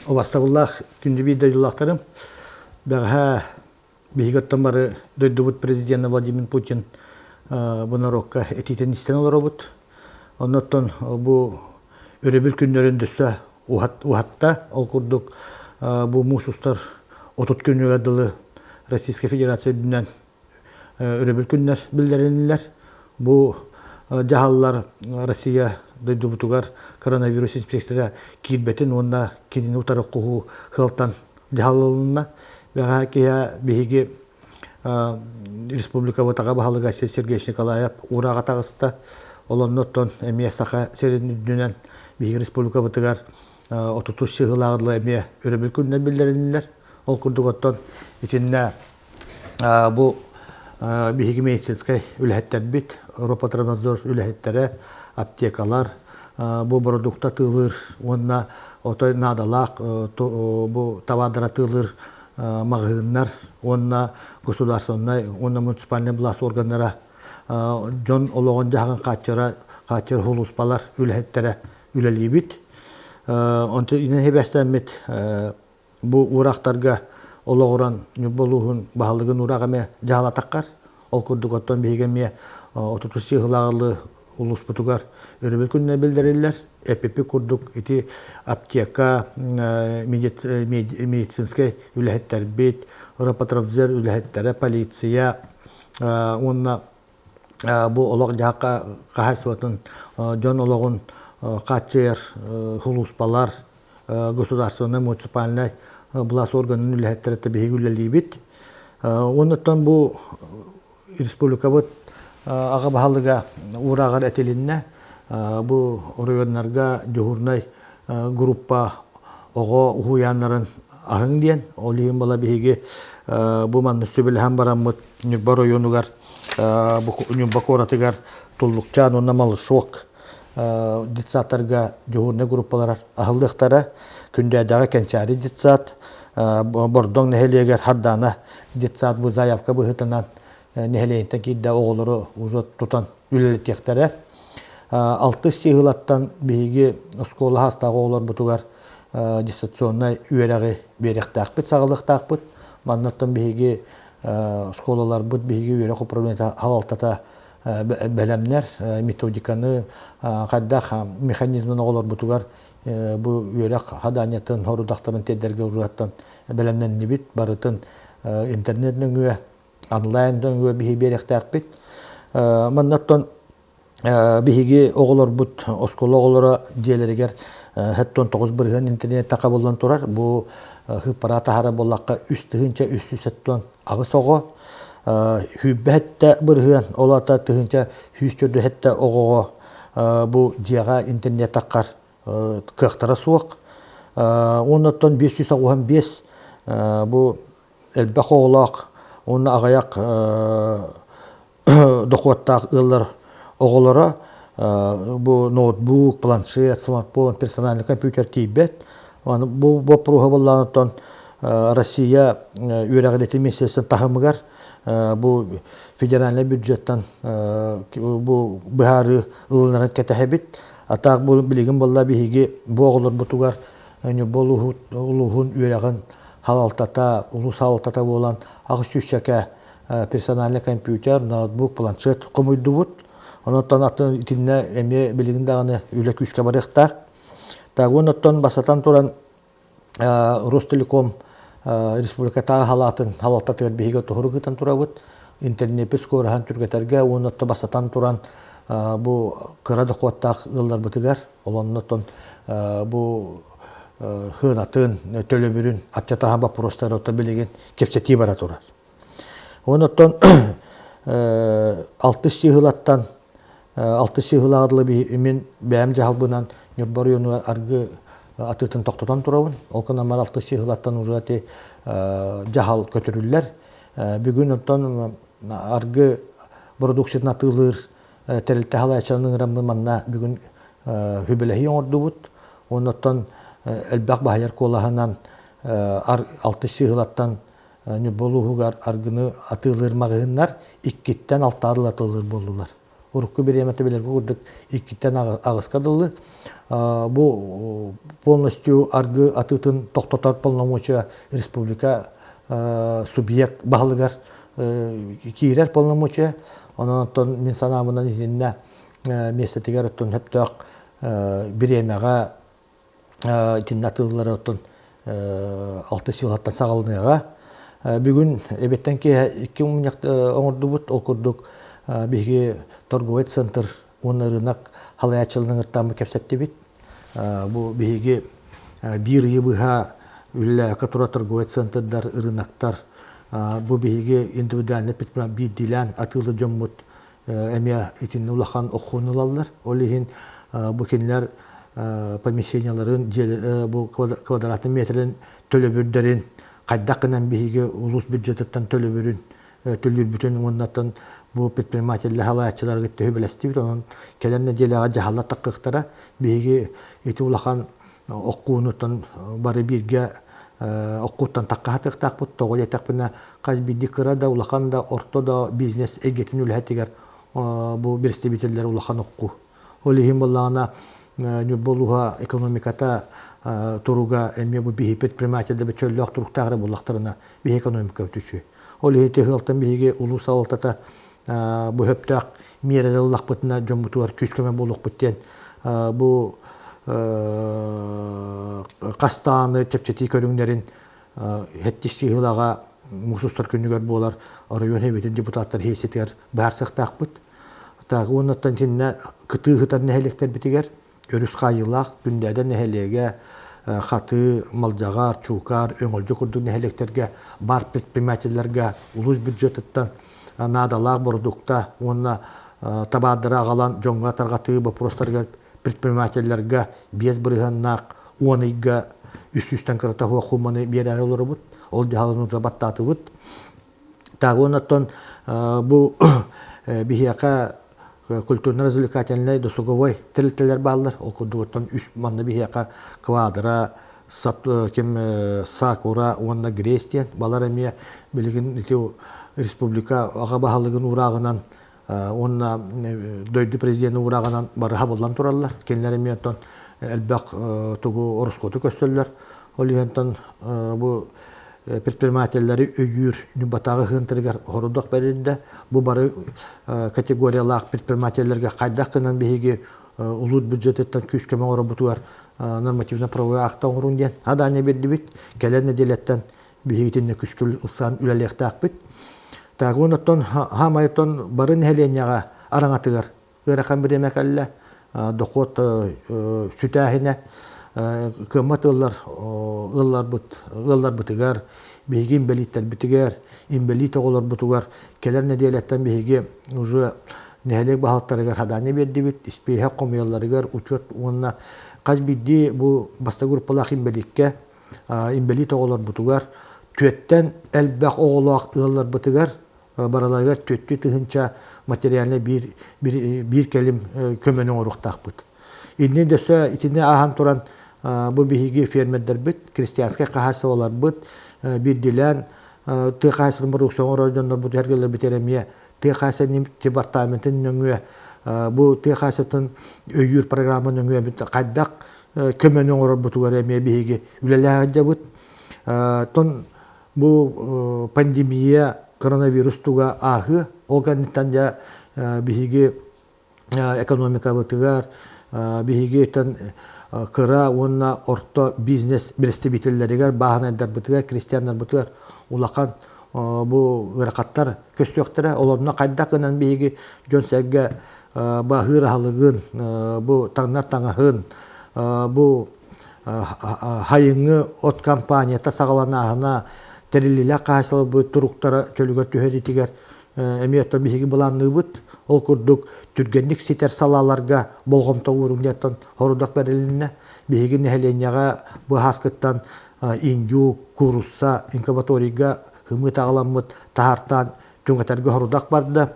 Убастабыллаах күндү биир дойдулаахтарым, бэҕэһээ биһиги оттон бары дойдубут президенэ Владимир Путин бу норуокка этиитин истэн олоробут. Оннуттан бу өрөбүл күннэрин дөссө уһатта. Ол курдук бу муус устар 30 күнүгэр дылы Российскай Федерация үрдүнэн өрөбүл күннэр биллэриннилэр. Бу дьаһаллар Россия дойдубутугар коронавирус инспекцията киирбэтин уонна кинини утары куһуу сыалтан дьаһалылынна. Бэҕэһээ киһи биһиги республикабыт аҕа баһылыга Сергей Николаев уурааҕа таҕыста. Ол оннуттан эмиэ Саха сирин үрдүнэн биһиги республикабытыгар 33 сыһыылааҕы дылы эмиэ өрөбүл күннэр биллэриннилэр. Ол курдук оттон итиннэ Бу биһиги медицинскэй үлэһиттэрбит, Ропотробнадзор үлэһиттэрэ, аптекалар, бу бородуукта атыылыыр уонна отой наадалаах бу табаардары атыылыыр маҕаһыыннар уонна государственнай уонна муниципальнай былаас органнара дьон олоҕун-дьаһаҕын хааччыра хааччыйар сулууспалар үлэһиттэрэ үлэлиибит. Онтон инэн сибээстэммит Бу уураахтарга олоҕуран Ньурба улууһун баһылыгын уураах эмиэ дьаһалатаххар, ол курдук оттон биһиги эмиэ 33 сыһылааҕылыы улууспутугар өрөбүл күнүнэн биллэриллэр. Эппиппит курдук ити аптека, медицинскэй үлэһиттэрбит, Ропотробзер үлэһиттэрэ, полиция уонна бу олох-дьаһах хаһаайыстыбатын дьон олоҕун хааччыйар сулууспалар, государственнай, муниципальнай былаас органын үлэһиттэрэ биһиги үлэлиибит. Оннуттан бу республикабыт аҕа баһылыга уурааҕар этилиннэ. Бу оройуоннарга дежурнай группа оҕо уһуйааннарын аһыҥ диэн. Ол иһин бала биһиги бу манна сүбэлэһэн бараммыт Ньурба оройуонугар Ньурба куоратыгар Туллукчаан уонна Малышок детсадтарга дьуһуурунай группалар аһыллыахтара. Күндээдэҕэ Кэнчээри детсад, Бордоҥ нэһилиэгэр Хардаана детсад бу заявка быһыытынан нэһилиэнньэттэн киирдэ оҕолору уже тутан үлэлэтиэхтэрэ. Алтыс сыһыылаттан биһиги оскуола саастаах оҕолорбутугар дистанционнай үөрэҕи биэриэхтээхпит, саҕалыахтаахпыт. Маннаттан биһиги оскуолаларбыт биһиги үөрэх управлениета салалтата бэлэмнэр методиканы хайдах механизмын оҕолорбутугар бу үөрэх хадаанньатын сорудахтарын тиэрдэргэ ужуаттан бэлэмнэннибит барытын интернет нөҥүө онлайн нөҥүө биһи биэриэхтээхпит маннаттан Биһиги оҕолорбут, оскуола оҕолоро дьиэлэригэр 79% интернеттэн хабыллан турар. Бу сыыппара таһара буоллахха 3378 оҕо. 107%, ол аата 1147 оҕоҕо бу дьиэҕэ интернет таххар кыахтара суох. Оннуттан 585 бу элбэх оҕолоох уонна аҕыйах дохуоттаах ыаллар оҕолоро бу ноутбук, планшет, смартфон, персональный компьютер тиийбэт. Бу боппуруоһу буоллаҕына Россия үөрэҕириитин министерствотын таһымыгар бу федеральнай бюджеттан бу быһаарыы ылынарын кэтэһэбит. А так бу билигин буолла биһиги бу оҕолорбутугар Ньурба улууһун үөрэҕин салалтата, улуус салалтата буолан аҕыс сүүсчэкэ персональный компьютер, ноутбук, планшет хомуйдубут. Онон атын итиннэ эмиэ билигин даҕаны үлэ күүскэ барыахтаах. Так оннуттан бастатан туран Ростелеком республикатааҕы халаатын салалтатыгар биһиги туһурук ыытан турабыт. Интернеппит скороһын түргэтэргэ уонна бастатан туран бу кыра дохуоттаах ыалларбытыгар ол оннуттан бу сыанатын, төлөбүрүн аччатаһан боппуруостары билигин кэпсэтии бара турар. Онуттан алтыс сыһылаттан алтыс сыһылааҕы дылы мин бэйэм дьаһалбынан Ньурба оройуонугар аргы атыытын тохтотон турабын. Ол гынан баран алтыс сыһылаттан уже ити дьаһал көтүрүллэр. Бүгүн оттон аргы продукциятын атыылыыр тэрилтэ салайааччыларын ыҥыраммын манна бүгүн сүбэлэһии оҥордубут. Оннуттан элбэх баһыйар куолаһынан алтыс сыһылаттан Ньурба улууһугар аргыны атыылыыр маҕаһыыннар иккиттэн алтаа дылы атыылыыр буоллулар. Урукку бириэмэтэ билэргэ курдук иккиттэн аҕыска дылы. бу полностью аргы атыытын тохтотор полномочия республика субъект баһылыгар киирэр полномочия. Онон оттон мин санаабынан итиннэ миэстэтигэр оттон сөптөөх бириэмэҕэ итиннэ атыыллары оттон алтыс сылаттан саҕаланыаҕа. Бүгүн эбиттэн киэһэ икки мунньах оҥордубут. Ол курдук биһиги торговый центр уонна рынок халайааччыларын ыҥыртааммыт кэпсэттибит. Бу биһиги биир ыйы быһа үлэлээккэ турар торговый центрдар, рыноктар, бу биһиги индивидуальный биирдиилээн атыылы дьоммут эмиэ итиннэ улахан оххуну ылаллар. Ол иһин бу кинилэр помещенияларын, бу квадратный метрин төлөбүрдэрин хайдах гынан биһиги улуус бюджетыттан төлөбүрүн төлүүрбүтүн уоннаттан бу предпринимателлэр халааччыларга төһө бэлэстибит. Онон кэлэр нэдиэлэҕэ дьаһаллар таххыахтара. Биһиги ити улахан оккуунуттан бары бииргэ оккууттан таххаһатыахтаахпыт. Тоҕо диэтэхпинэ, хас биирдии кыра да, улахан да, орто да бизнес эйгэтин үлэһитигэр бу представителлэр улахан окку. Ол иһин буоллаҕына Ньурба улууһа экономиката туруга эмиэ бу биһи предпринимателлэр чөллөөх туруктаах эрэ буоллахтарына биһи экономика үчүгэй. Ол иһин тыһыалтан биһиги улуус салалтата бу сөптөөх миэрэлэр ыллахпытына дьоммутугар күүс-көмө буолуохпут диэн бу хастааны чэпчэтии көрүҥнэрин хэттис сыһыылаҕа муус устар күнүгэр буолар оройуон сэбиэтин депутаттар сессиятыгар быһаарсыахтаахпыт. Так уоннаттан итиннэ кытыы сытар нэһилиэктэрбитигэр өрүс хаайыылаах Күндээдэ нэһилиэгэ, Хатыы, Малдьаҕар, Чуукаар, Өҥөлдьө курдук нэһилиэктэргэ баар предпринимателлэргэ улуус бюджетыттан наадалаах бородуукта уонна табаардары аҕалан дьоҥҥо тарҕатыы боппуруостарыгар предпринимателлэргэ 5 бырыһыаннаах 10 ыйга 300-тэн кырата суох сууманы биэрээри олоробут. Ол дьаһалын уже баттаатыбыт. Так уонна бу биһиэхэ культурно-развлекательнай досуговой тэрилтэлэр бааллар. Ол курдук үс манна биһиэхэ квадра, ким Сакура уонна Грейс диэн балар эмиэ билигин ити республика аҕа баһылыгын уурааҕынан уонна дойду президенин уурааҕынан бары хабыллан тураллар. Кинилэр эмиэ оттон элбэх тугу ороскуоту көрсөллөр. Ол иһин бу предпринимателлэри өйүүр Ньурбатааҕы ыһыынтарыгар хорудах бэрилдэ. Бу бары категориялаах предпринимателлэргэ хайдах гынан биһиги улуус бюджетыттан күүс-көмө оҥоробутугар нормативно-правовой акта оҥорун диэн задание биэрдибит. Кэлэр нэдиэлэттэн биһигитиннэ күскүл ылсан үлэлиэхтээхпит. Так, оттон хаамай оттон бары нэһилиэнньэҕэ араҥатыгар ыарахан бириэмэ кэллэ. Дохуот сүтээһинэ кыаммат ыаллар ыалларбыт ыалларбытыгар биһиги инбэлииттэрбитигэр инбэлиит оҕолорбутугар кэлэр нэдиэлэттэн биһиги уже нэһилиэк баһылыктарыгар задание биэрдибит испииһэк хомуйалларыгар учет уонна хас биирдии бу бастакы группалаах инбэлииккэ инбэлиит оҕолорбутугар түөттэн элбэх оҕолоох ыалларбытыгар барыларыгар түөттүү тыһыынча материальнай биир, биир, кэлим көмөнү оҥоруохтаахпыт. Иннин дөссө итини ааһан туран бу биһиги фермердэрбит, крестьянскай хаһаайыстыбаларбыт биирдиилээн тыа хаһаайыстыбатын бородууксуйа оҥорор дьоннорбут эргэлэрбит эмиэ тыа хаһаайыстыбатын департаментын нөҥүө бу тыа хаһаайыстыбатын өйүүр программа нөҥүө хайдах көмөнү оҥорорбутугар эмиэ биһиги үлэлэһэ сылдьабыт. Тон бу пандемия коронавирус туга ааһыы ол кэнниттэн дьэ биһиги экономикабытыгар биһиги кыра уонна орто бизнес представителлэригэр бааһынайдарбытыгар крестьяннарбытыгар улахан бу ыарахаттар көстүөхтэрэ олорно хайдах гынан биһиги дьон-сэргэ баһыыр аһылыгын бу таҥнар таҥаһын бу Хайыҥҥы от компанията саҕаланааһына тэриллиилээх хаһаайыстыбаларбыт туруктара чөлүгэр түһэриитигэр эмиэ оттон биһиги былаанныыбыт. Ол курдук түргэнник ситэр салааларга болҕомто ууруҥ диэн сорудах бэрилиннэ. Биһиги нэһилиэнньэҕэ бу аһааскыттан индюк, куурусса, инкубаторийга ымыы аҕаламмыт таһаартаан түҥэтэргэ сорудах барда.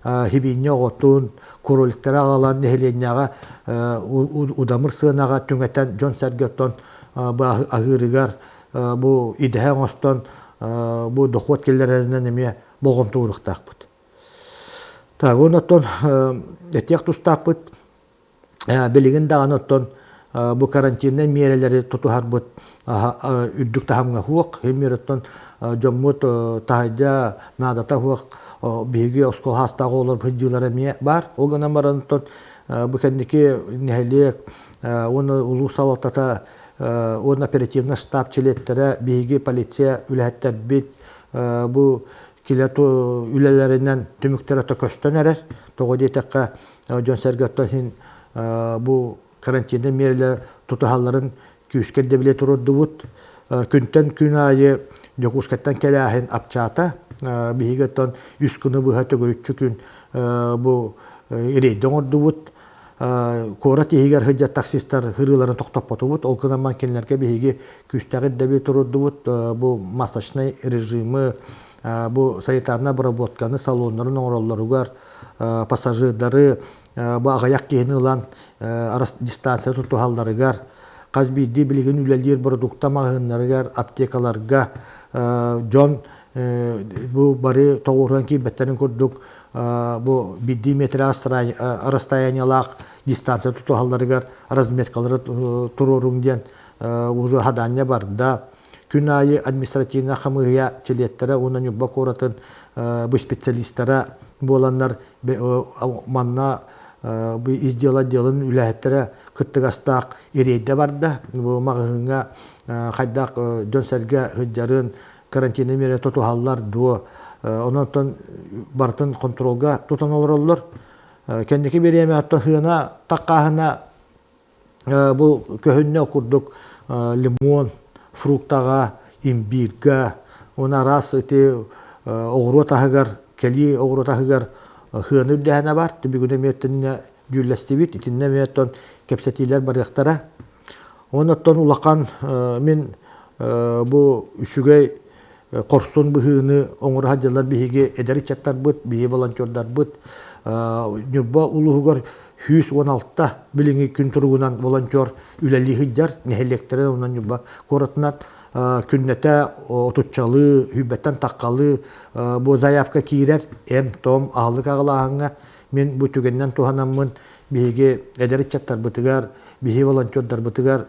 Хибиинньэ оҕотун, кроликтары аҕалан нэһилиэнньэҕэ удамыр сыанаҕа түҥэтэн дьон-сэргэ оттон аһыырыгар бу идэһэ оҥостон бу дохуот киллэрэринэн эмиэ болҕомто ууруохтаахпыт. Так, уонна оттон этиэх тустаахпыт билигин даҕаны оттон бу карантиннай миэрэлэри тутуһарбыт үрдүк таһымҥа суох. Миэрэттэн дьоммут таһырдьа наадата суох биһиги оскуола саастаах оҕолор сылдьыылара эмиэ баар. Ол гынан баран бу кэнники нэһилиэк уонна улуус салалтата уонна оперативный штаб чилиэттэрэ биһиги полиция үлэһиттэрбит бу килэ үлэлэринэн түмүктэрэ көстөн эрэр. Тоҕо диэтэххэ, дьон-сэргэ оттон иһин бу карантиннай миэрэлэр тутуһалларын күүскэ ирдэбили туруордубут. Күнтэн күн аайы Дьокуускайтан кэлээһин апчаата. Биһиги оттон үс күнү быһа төгүрүччү күн бу рейдэ оҥордубут. Куорат иһигэр сылдьар таксистар ырыыларын тохтоппотубут. Ол гынан кинилэргэ биһиги күүстээх ирдэбили туруордубут. Бу масочнай режимы, бу санитарнай обработканы салоннарын оҥороллоругар пассажирдары бу аҕыйах киһини ылан дистанция тутуһалларыгар, хас биирдии билигин үлэлиир бородуукта маҕаһыыннарыгар, аптекаларга дьон бу бары тоҕуоруһан киирбэттэрин курдук бу биирдии метр расстояниелаах дистанция тутуһалларыгар разметкалары туруоруҥ диэн уже хадаанньа барда. Күн аайы административнай хамыыһыйа чилиэттэрэ уонна Ньурба куоратын бу специалистара буоланнар манна бу ис дьыала отделын үлэһиттэрэ кыттыгастаах рейдэ барда. Бу маҕаһыыҥҥа хайдах дьон-сэргэ сылдьарын, карантиннай миэрэ тутуһаллар дуо, онон барытын хонтуруолга тутан олороллор. Кэнники бириэмэ оттон сыана таккааһына бу көһүннэ курдук лимон, фруктаҕа, имбирга уонна араас ити оҕуруот аһыгар, кэлии оҕуруот аһыгар сыана үрдээһинэ бар. Бүгүн эмиэ итиннэ дьүүллэстибит, итиннэ эмиэ оттон кэпсэтиилэр барыахтара. Уонна оттон улахан мин бу үчүгэй хорсун быһыыны оҥоро сылдьаллар биһиги эдэр ыччаттарбыт, биһиги волонтердарбыт. Ньурба улууһугар 116 билиҥҥи күн туругунан волонтер үлэлии сылдьар нэһилиэктэрин уонна Ньурба куоратынан күннэтэ отуччалыы, сүүрбэттэн таххалыы бу заявка киирэр эм-том аһылык аҕалааһыҥҥа мин бу түгэнинэн туһанаммын биһиги эдэр ыччаттарбытыгар, биһиги волонтердарбытыгар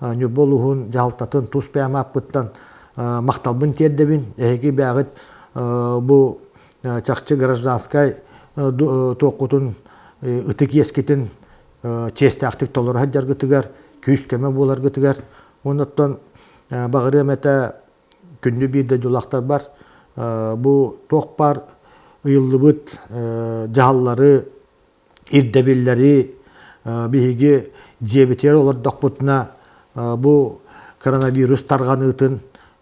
Ньурба улууһун дьаһалтатын тус бэйэм ааппыттан махталбын тиэрдэбин. Эһиги бэйэҕит бу чахчы гражданскай туоххутун ытык иэскитин чиэстээхтик толоро сылдьаргытыгар, күүс-көмө буоларгытыгар. Оннуттан баҕарыам этэ күндү биир дойдулаахтарбар бу туох баар ыйыллыбыт дьаһаллары ирдэбиллэри биһиги дьиэбитигэр олордохпутуна бу коронавирус тарҕаныытын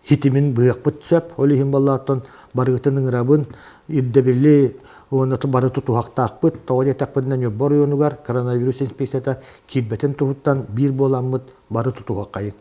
хитимин быһыахпыт сөп. Ол иһин буоллааттан барыгытын ыҥырабын, ирдэбили уонна бары тутуһахтаахпыт. Тоҕо диэтэхпинэ Ньурба оройуонугар коронавирус инфекцията киирбэтин туһуттан биир буоламмыт бары тутуһаххайын.